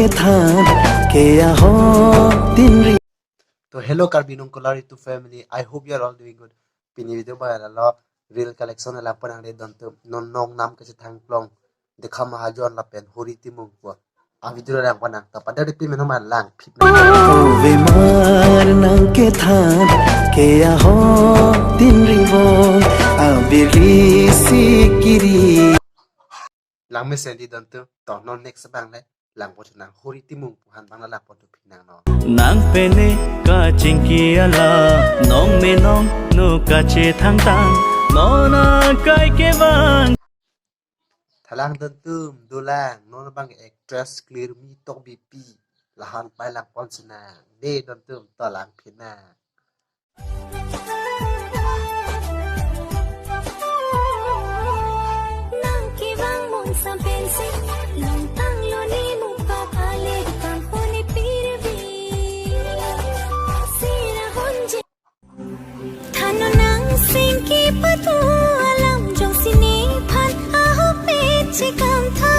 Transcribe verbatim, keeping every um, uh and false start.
than ke aho tin ri. To hello Karbi Anglong Kolar YouTube family, I hope you are all doing good. Pini video ba lalo reel collection lang pon nangne dontum, non nong nam kachethang plong Dekha Mahajon lapen Hori Timung pu a video lang pon nang. To pada ri pin men homa lang phit nang. Ove mar nang ke than ke aho tin ri vo abiri si kiri. Lang mesen di dontum, to non next abang le lang pon nang Hori Timung pu han abang la lang pon tu phit nang non. Nang pene kachingki alam, nong me nong nu kachethang tang, non akai kevang. Thalang dontum, dolang, non abang actress Clear Mi Tokbi pi, la han pai lang pon si nang. De dontum, to lang phit nang. Nang kevang mung sampen si, long tanglo ne mukap ale pangpone pirvi. Sira honje. Thano nang singki patu alam jong sini phan aho pe chekam tha.